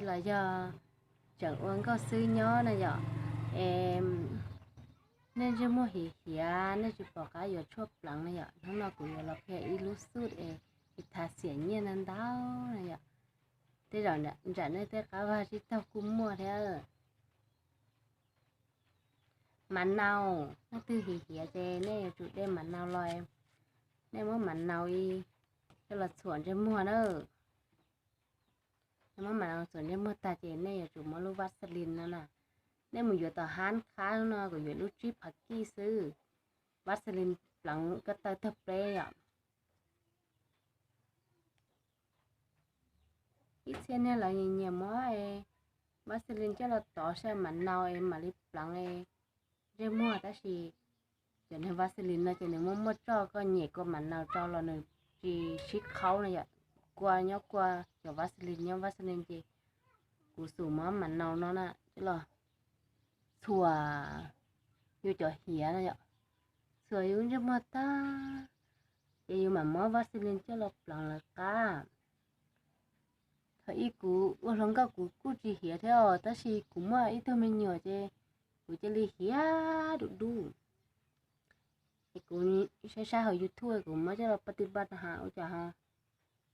los yog tseem ua nkauj xwb nyob na yom, es nej ntsej muag hiav hiav, nej tsis pom qab yuav tshuaj pleev na yom, hnub no kuv yuav los qhia ib lub xub es thav xiam nyiaj ntau ntau na yom. Tej zaum ntsam nej tej qab vaj tsib taug kuj muaj thiab. Mav nau, leej twg hiav hiav ces nej yuav tsum de mav nau los, nej muab mav nau coj los txhuam ntsej muag na. Nej muab mav nau txhuam ntsej muag tag ces nej yuav tsum muab lub Vaseline no na, nej mus yuav tom hab khab no, kuv yuav lub tsib phav kij xwb. Vaseline pleev ko taw tag pleb yom. Ib txhia neeg lawv nyiam nyiam muab Vaseline coj los tov saib mav nau es mam li pleev ntsej muag, tab sis cov niag Vaseline no ces nws muaj muaj tsoj, koj nyem kua mav nau rau los nws tsis sib qhaub na yom. Kua nyob kua, cov Vaseline nyob Vaseline ces kuv xum muab mav nau no na coj los txhuam yus cov hiav no yom, txhuam yus ntsej muag tag ces yus mam muab Vaseline coj los pleev lawv qab. Thaum ub kuv ua hluas nkauj kuv kuj tsis hiav thiab os, tab sis kuv muaj ib tug me nyuam ces kuv cia li hiav dub dub. Es kuv saib saib hauv YouTube kuv muab coj los pab tij pab ha ua cas ho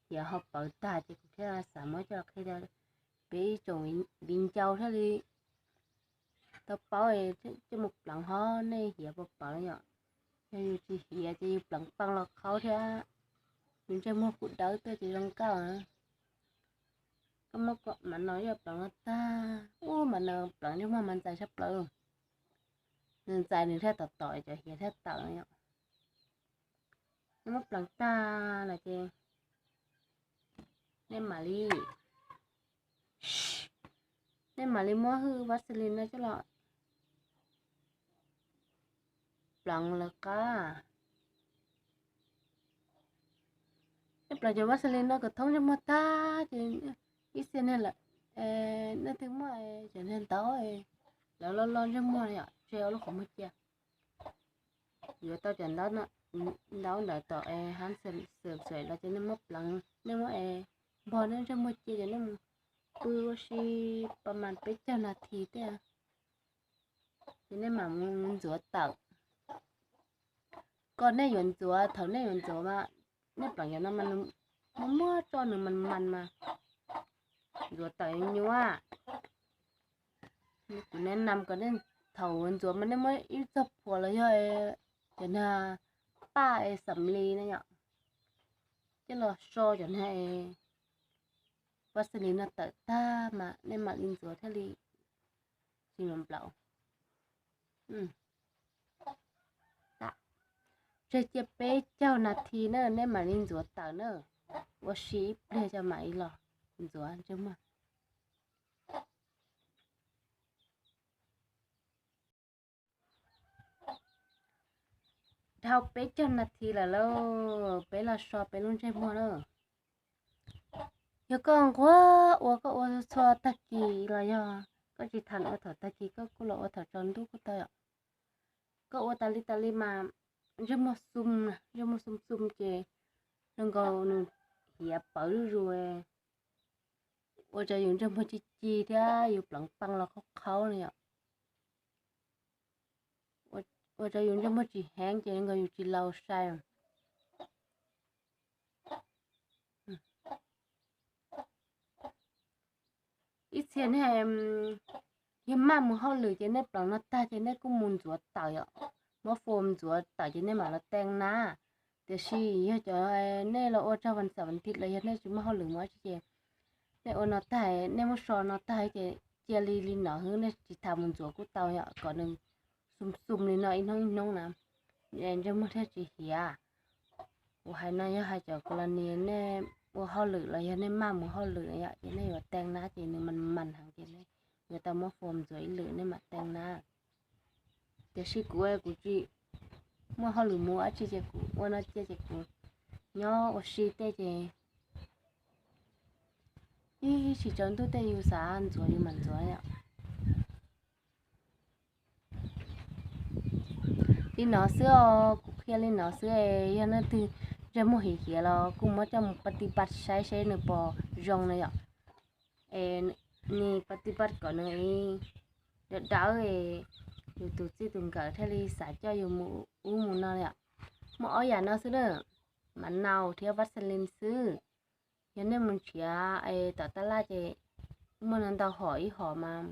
hiav ho pawv tag ces kuv thiaj xav muab coj los qhia rau peb ib tsoom viv ncaus thiaj li tau paub coj mus pleev ho nej hiav puas pawv yom. Yog yus tsis hiav ces yus pleev paj los qhaub thiab, yus ntsej muag kuj dawb tuaj tsis zoo nkauj. Koj muab mav nau coj pleev no tag, ub, mav nau pleev ntsej muag mas ntxais tshaj plaws. Nws ntxais nws thiaj tom tom cov hiav thiaj tawm yom. Nej muab pleev tag lawm ces nej mam li, nej mam li muab hwj Vaseline no coj los pleev lawv qab. Nej pleev cov Vaseline no kom thoob ntsej muag tag ces ib txhia neeg lawm, nej twb muaj cov neeg ntau, lawv loj loj ntsej muag yom, tseg ua lub qhov muag cia. Yuav tau cov ntaub ntawd tom hab xwm xwm los ces nej muab pleev, nej muab es npog nej ntsej muag cia ces nej mus pw ua si pas mas peb caug nas this tej, ces nej mam mus ntxuav tawm. Kom nej yuav ntxuav, thaum nej yuav ntxuav mas nej pleev cov no mas nws muaj muaj tsoj nws mas mas mas ntxuav tawm nyuaj. Kuv neb nam kom nej thaum ntxuav mas nej muab ib txog phuam los yog cov niag paj es xam li na yom, coj los so cov niag Vaseline no tawm tag mas nej mam li ntxuav thiaj li tsis nplaum. Tseg cia peb caug nas this na nej mam li ntxuav tawm na. Ua si ib pliag coj mam li los ntxuav ntsej muag. Dhau peb caug nas this lawm lauj, peb los so peb lub ntsej muag na. Yog koj nquag ua koj ua txhua tag kis los yog koj tsis tham ua thaum tag kis koj kuj los ua thaum tsaus ntuj kuj tau yom. Koj ua tas li tas li mas ntsej muag xum, ntsej muag xum xum ces zoo nkaus nws hiav pawv zuj zus, ua rau yus ntsej muag ci ci thiab yus pleev paj los qhaub qhaub na yom. Ua rau yus ntsej muag tsis heev ces zoo nkaus yus tsis laus sai. Ib txhia nej yog maj mus hauj lwm ces nej pleev no tag ces nej kuj mus ntxuav tawm yom, muab foam ntxuav tawm ces nej mam los tee nab. Tiam sis yog cov nej los ua rau vas xaum vas thiv los yog nej tsis muaj hauj lwm mus dab tsi ces nej ua no tag, nej muab so no tag ces cia li li no xwb, nej tsis tas mus ntxuav kuj tau yom, kom nws xum xum li no ib hnub ib hnub na, ntsej muag thiaj tsis hiav. Kuv hais no yog hais cov kos los nis nej ua hauj lwm los yog nej maj mus hauj lwm yom, ces nej yuav tee nab ces nws mas mas heev ces nej yuav tau muab foam ntxuav ib lwm nej mam tee nab. Tiam sis kuv kuv tsis muaj hauj lwm mus dab tsi ces kuv ua no cia ces kuv nyob ua si tej ces ib tsis tsaus ntuj tej yus xav ntxuav yus mam ntxuav yom. Li no xwb os, kuv qhia li no xwb, yog leej twg ntsej muag hiav hiav los kuj muab coj mus pab ti pab saib seb nws puas zoo na yom. Es nws pa ti pa kom nws dawb dawb, yus tus txij tus nkawm thiaj li xav coj yus mus ub mus no li. Muaj ob yam no xwb na, mas nau thiab Vaseline xwb. Yog nej mus nrhiav tom taj laj ces muaj ntau hom, ib hom mas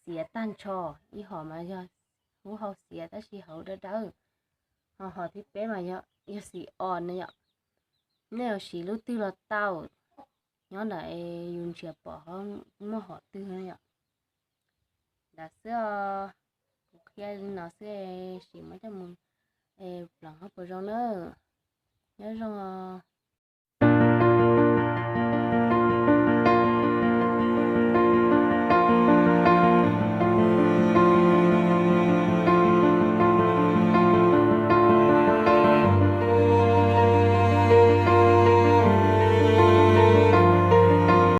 xiav tag nrho, ib hom mas yog hauv xiav tab sis hauv dawb dawb. Ho hom thib peb mas yog xim os no yom. Nej yuav siv lub twg los tau, nyob ntawm yus nrhiav pom muaj hom twg no yom. Ntawd xwb os, kuv qhia li no xwb, sim muab coj mus pleev ho puas zoo na. Nyob zoo os.